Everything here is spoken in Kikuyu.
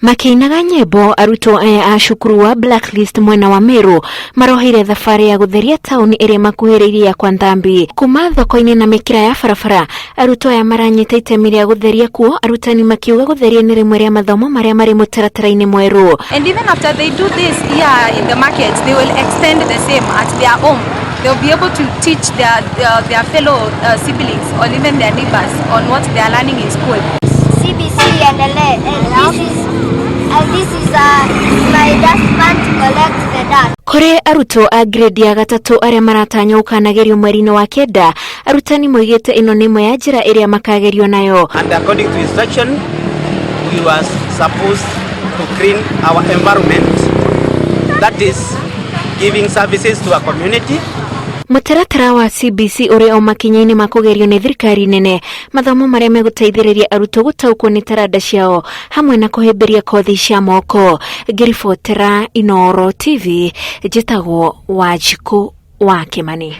Makĩinaga nyĩmbo, arutwo aya a cukuru wa Blacklist mwena wa Meru maroheire thabarĩ ya gũtheria taũni ĩrĩa makuhĩrĩirie ya Kwanthambi. Kuma thoko-inĩ na mĩkĩra ya barabara, arutwo aya maranyita itemi rĩa gũtheria kuo, arutani makiuga gũtheria nĩ rĩmwe rĩa mathomo marĩa marĩ mũtaratara-inĩ mwerũ. And even after they do this here in the market, they will extend the same at their home. They'll be able to teach their fellow siblings or even their neighbors on what they are learning in school. CBC iendelee, and this is my dustpan to collect the dust. Kũrĩ arutwo a grade ya gatatũ arĩa maratanywo gũkanagerio mweri-inĩ wa kenda, arutani moigĩte ĩno nĩ ĩmwe ya njĩra ĩrĩa makagerio nayo. And according to instruction, we were supposed to clean our environment, that is giving services to our community. Mũtaratara wa CBC ũrĩ o makinya-inĩ ma kũgerio nĩ thirikari nene, mathomo marĩa megũteithĩrĩria arutwo gũtaũkwo nĩ taranda ciao hamwe na kũhĩmbĩria kothi cia moko. Ngĩribotera Inooro TV, njĩtagwo Wanjikũ wa Kĩmani.